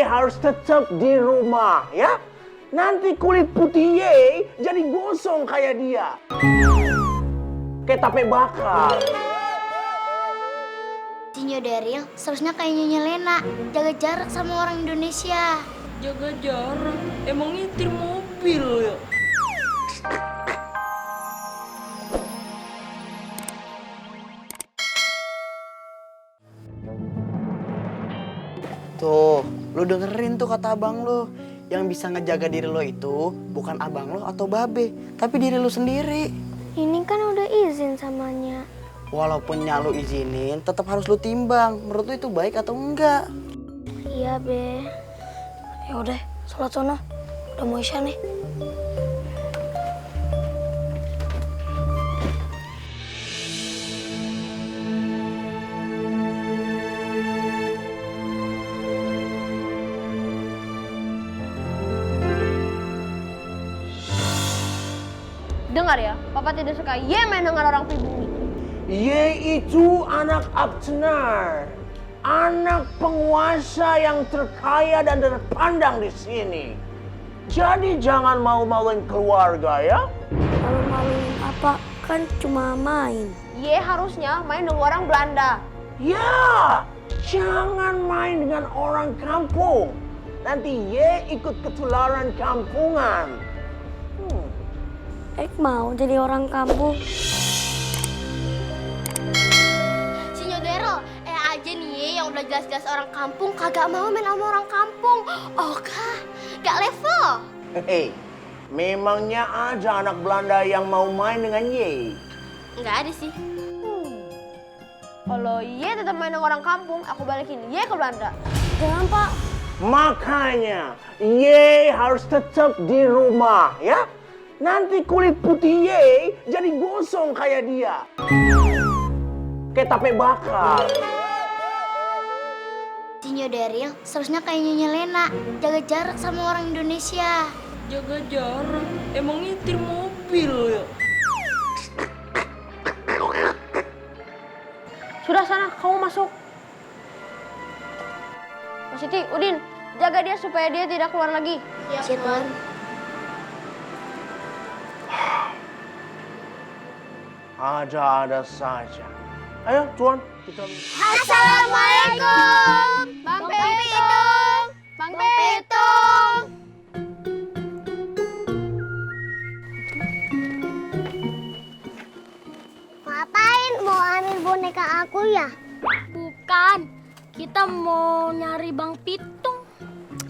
Ye harus tetap di rumah, ya. Nanti kulit putih Ye jadi gosong kayak dia. Kayak tape bakar. Sinyo Daryl seharusnya kayak Nyonya Lena, jaga jarak sama orang Indonesia. Jaga jarak? Emang nyetir mobil ya? Tuh, lu dengerin tuh kata abang lu. Yang bisa ngejaga diri lo itu bukan abang lo atau babe, tapi diri lu sendiri. Ini kan udah izin samanya. Walaupun lu izinin, tetap harus lu timbang. Menurut lu itu baik atau enggak? Iya, Be. Ya udah, sholat sono. Udah mau isya nih. Dengar ya, Papa tidak suka Ye main dengan orang pribumi. Ye itu anak Abtenar. Anak penguasa yang terkaya dan terpandang di sini. Jadi jangan malu-maluin keluarga ya. Malu-maluin apa? Kan cuma main. Ye harusnya main dengan orang Belanda. Ya, jangan main dengan orang kampung. Nanti Ye ikut ketularan kampungan. Mau jadi orang kampung. Sinyo Daryl, aja nih yang udah jelas-jelas orang kampung kagak mau main sama orang kampung. Oh kah? Gak level. Hei, memangnya ada anak Belanda yang mau main dengan Ye? Nggak ada sih. Kalau Ye tetap main dengan orang kampung, aku balikin Ye ke Belanda. Jangan, Pak. Makanya Ye harus tetap di rumah ya. Nanti kulit putih Ye jadi gosong kayak dia. Kayak tape bakar. Sinyo Daryl seharusnya kayak Nyonya Lena, jaga jarak sama orang Indonesia. Jaga jarak? Emang nyetir mobil ya? Sudah sana, kamu masuk. Mas Siti, Udin, jaga dia supaya dia tidak keluar lagi. Siap, Tuan. Ada-ada saja. Ayo, Tuan, kita... Assalamualaikum, Bang Pitung. Bang Pitung. Ngapain mau ambil boneka aku ya? Bukan. Kita mau nyari Bang Pitung.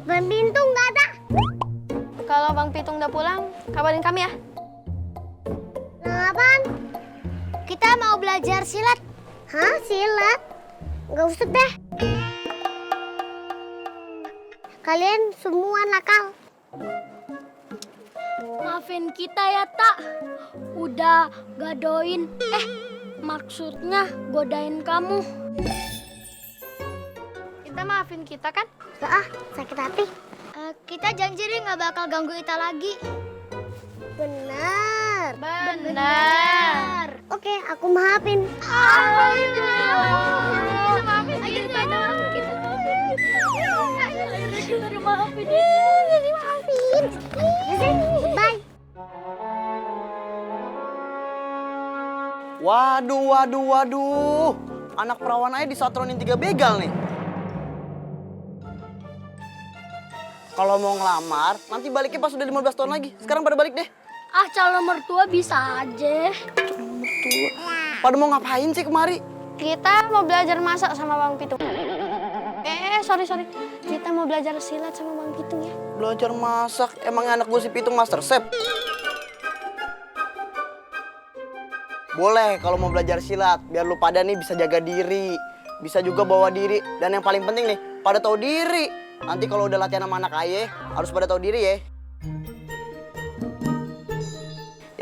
Bang Pitung nggak ada. Kalau Bang Pitung udah pulang, kabarin kami ya. Apaan? Kita mau belajar silat. Hah, silat? Nggak usah deh. Kalian semua nakal. Maafin kita ya, Tak. Udah gadoin. Maksudnya godain kamu. Kita maafin kita kan? Sakit hati. Kita janji deh nggak bakal ganggu Ita lagi. Benar. Benar. Oke, aku maafin. Alhamdulillah. Maafin kita. Maafin. Bye. Waduh. Anak perawan aja disatronin 3 begal nih. Kalau mau ngelamar, nanti baliknya pas udah 15 tahun lagi. Sekarang pada balik deh. Calon mertua bisa aja. Pada mau ngapain sih kemari? Kita mau belajar masak sama Bang Pitung. Sorry. Kita mau belajar silat sama Bang Pitung ya. Belajar masak? Emangnya anak gue si Pitung master chef? Boleh kalau mau belajar silat, biar lu pada nih bisa jaga diri. Bisa juga bawa diri. Dan yang paling penting nih, pada tahu diri. Nanti kalau udah latihan sama anak ayah, harus pada tahu diri ya.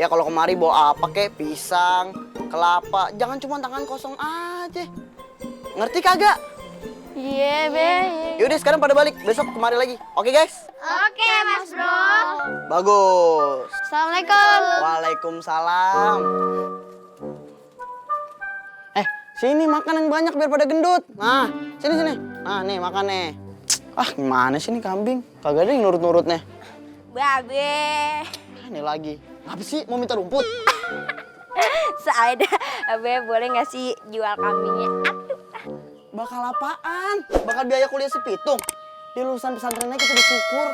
Ya kalau kemari bawa apa kek, pisang, kelapa. Jangan cuma tangan kosong aja. Ngerti kagak? Iya, Be. Yaudah sekarang pada balik, besok kemari lagi. Oke guys? Oke, Mas Bro. Bagus. Assalamualaikum. Waalaikumsalam. Sini makan yang banyak biar pada gendut. Nah, sini. Nah, nih makan nih. Ah, gimana sih nih kambing? Kagak ada yang nurut-nurutnya. Babe. Ini lagi. Apa sih? Mau minta rumput? Saada, Babe boleh nggak sih jual kambingnya? Aduh. Bakal apaan? Bakal biaya kuliah si Pitung. Dia lulusan pesantrennya kita bersyukur.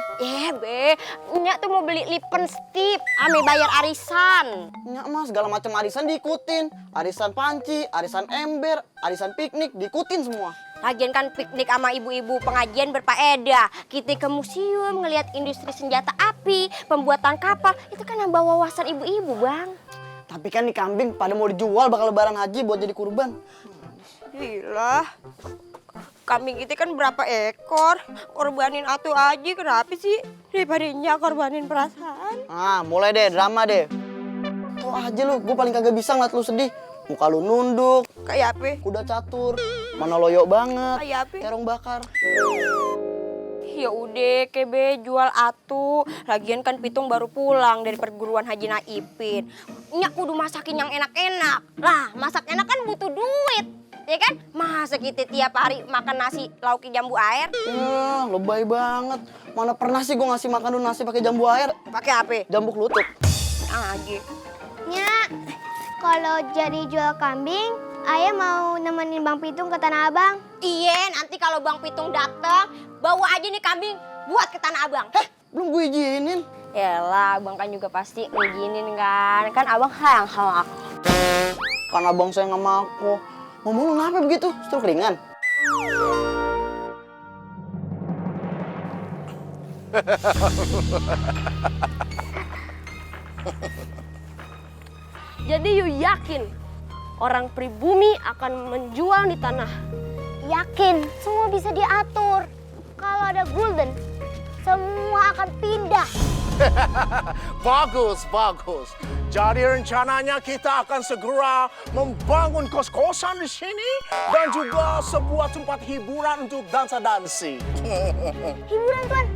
Be, Nya tuh mau beli lipstick, ame bayar arisan. Nyak mah segala macam arisan diikutin. Arisan panci, arisan ember, arisan piknik, diikutin semua. Lagian kan piknik sama ibu-ibu pengajian berfaedah. Kita ke museum ngelihat industri senjata api, pembuatan kapal, itu kan nambah wawasan ibu-ibu, Bang. Tapi kan nih kambing pada mau dijual bakal lebaran haji buat jadi kurban. Gila. Kambing kita kan berapa ekor? Korbanin atuh aja, kenapa sih? Daripada Nya korbanin perasaan. Ah, mulai deh drama deh. Tuh aja lu, gue paling kagak bisa ngeliat lu sedih. Muka lu nunduk, Kayak apa? kuda catur, mana loyo banget, Kayak apa? terong bakar. Ya udah, Kebe jual atu. Lagian kan Pitung baru pulang dari perguruan Haji Naipin. Nya kudu masakin yang enak-enak. Lah, masak enak kan butuh duit. Ya kan? Masa kita tiap hari makan nasi lauki jambu air? Ya, lebay banget. Mana pernah sih gue ngasih makan lu nasi pakai jambu air? Pakai apa? Jambu kelutuk. Aja. Nya, kalau jadi jual kambing, ayah mau nemenin Bang Pitung ke Tanah Abang. Iya, nanti kalau Bang Pitung dateng, bawa aja nih kambing buat ke Tanah Abang. Belum gue izinin. Yalah, Abang kan juga pasti ngizinin kan. Kan Abang sayang sama aku. Kan abang saya nggak mau. Ngomong lu kenapa begitu? Stroke ringan. Jadi you yakin orang pribumi akan menjual di tanah? Yakin, semua bisa diatur. Kalau ada Gulden, semua akan pindah. Bagus, bagus. Jadi rencananya kita akan segera membangun kos-kosan di sini dan juga sebuah tempat hiburan untuk dansa-dansi. Hiburan, Tuan.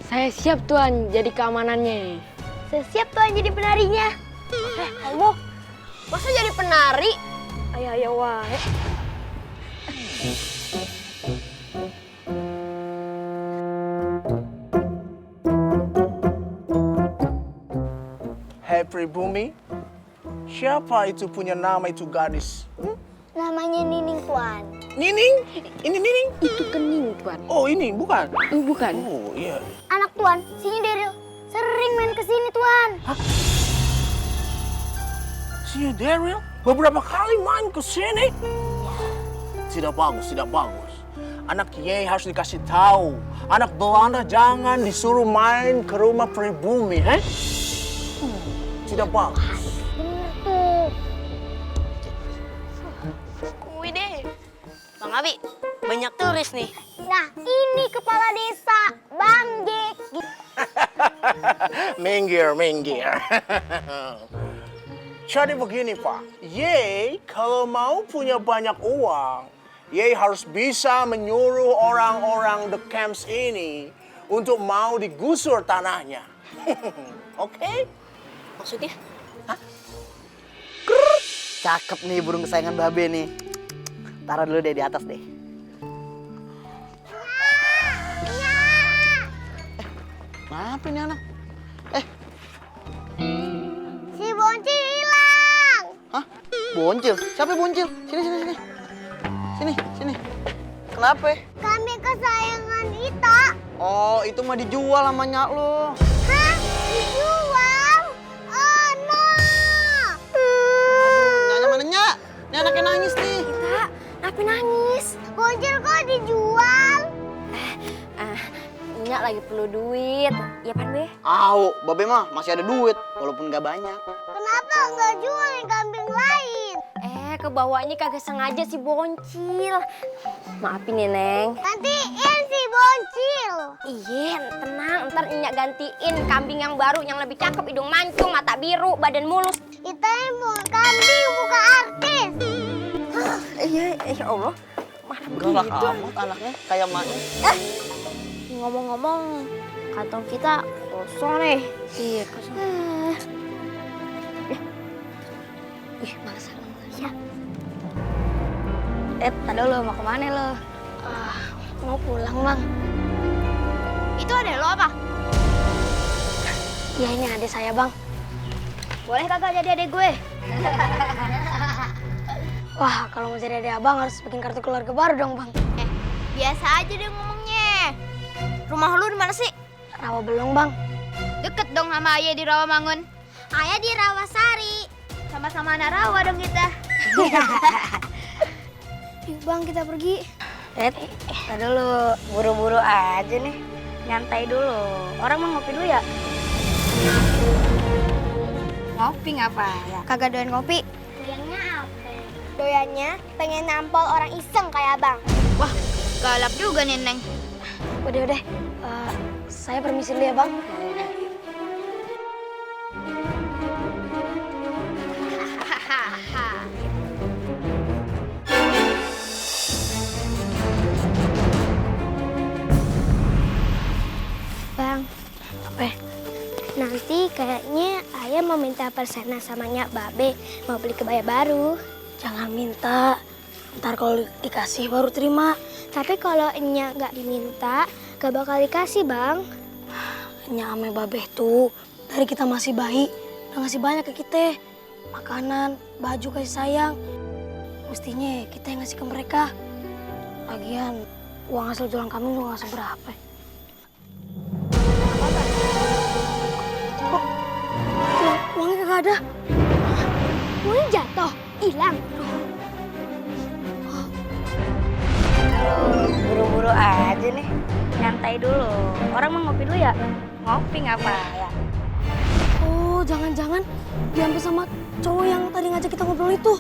Saya siap Tuan jadi keamanannya. Saya siap, Tuan, jadi penarinya. Kamu masa jadi penari? Ayo wae. Hei pribumi, siapa itu punya nama itu gadis? Namanya Nining, Tuan. Nining? Ini Nining? Itu kening Tuan. Oh ini, bukan? Bukan. Oh iya. Anak Tuan, si Daryl sering main ke sini, Tuan. Si Daryl beberapa kali main ke sini. Tidak bagus, tidak bagus. Anak Ye harus dikasih tahu. Anak Belanda jangan disuruh main ke rumah pribumi, he? Tidak bagus. Bener tuh. Wih deh. Bang Abi, banyak turis nih. Nah, ini kepala desa, Bang Jek. Minggir, minggir. Jadi begini, Pak. Ye kalau mau punya banyak uang, Ye harus bisa menyuruh orang-orang the camps ini untuk mau digusur tanahnya. Oke? Maksudnya? Cakep nih burung kesayangan Babe nih. Taruh dulu deh di atas deh. Kenapa ini anak? Si Boncil hilang. Hah? Boncil? Siapa Boncil? Sini, sini, sini. Sini, sini. Kenapa? Kambing kesayangan Ita. Oh, itu mah dijual sama nyak lo. Hah? Dijual? Oh, no. Nyanya mana nyak? Ini anaknya nangis nih. Kita, kenapa nangis? Boncil kok dijual? Nya lagi perlu duit. Ya pan, Be? Au, Babe mah masih ada duit, walaupun nggak banyak. Kenapa nggak jualin kambing lain? Kebawanya kagak sengaja si Boncil. Maafin ya, Neng. Gantiin si Boncil. Iya, tenang. Ntar Nya gantiin kambing yang baru, yang lebih cakep. Hidung mancung, mata biru, badan mulus. Ita mau kambing muka artis. Iya, ya Allah. Mana Galak begitu? amat anaknya, kayak maknya. Ngomong-ngomong, kantong kita kosong nih. Iya, kosong. Ih, masalah. Ya. Tadi lo mau kemana lo? Mau pulang, Bang. Itu adek lo apa? Ya ini adik saya bang. Boleh kagak jadi adek gue? Wah kalau mau jadi adik abang harus bikin kartu keluarga baru dong bang. Biasa aja deh ngomongnya. Rumah lu di mana sih? Rawa belum bang. Deket dong sama Ayah di Rawamangun. Ayah di Rawasari. Sama-sama anak Rawa dong kita. Yuk bang kita pergi. Tadi dulu buru-buru aja nih. Nyantai dulu. Orang mau ngopi dulu ya? Ngopi ngapa ya? Kagak doyan ngopi. Doyannya apa? Doyannya pengen nampol orang iseng kayak abang. Wah, galak juga nih, Neng. Udah. Saya permisi dulu ya bang. Bang, Apa? nanti kayaknya Ayah mau minta persenan sama Nyak Babe. Mau beli kebaya baru. Jangan minta. Ntar kalau dikasih baru terima. Tapi kalau Nyak nggak diminta, gak bakal dikasih, Bang. Nya ame babeh tuh dari kita masih bayi udah ngasih banyak ke kita. Makanan, baju kasih sayang. Mestinya kita yang ngasih ke mereka. Lagian uang hasil jualan kami juga nggak seberapa. Kok uangnya kagak ada? Uangnya jatuh, hilang. Buru-buru aja nih. Nyantai dulu. Orang mau ngopi dulu ya? Ngopi ngapa ya? Oh, jangan-jangan diambil sama cowok yang tadi ngajak kita ngobrol itu.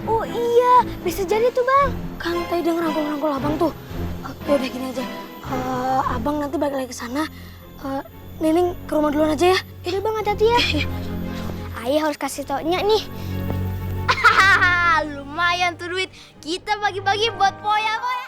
Oh iya, bisa jadi tuh, Bang. Kan tadi dia ngerangkul-rangkul abang tuh. Yaudah gini aja. Abang nanti balik lagi ke sana. Nining ke rumah duluan aja ya. Yaudah, Bang, hati-hati ya. Ayah harus kasih tau Nyak nih. Lumayan tuh duit. Kita bagi-bagi buat poya-poya.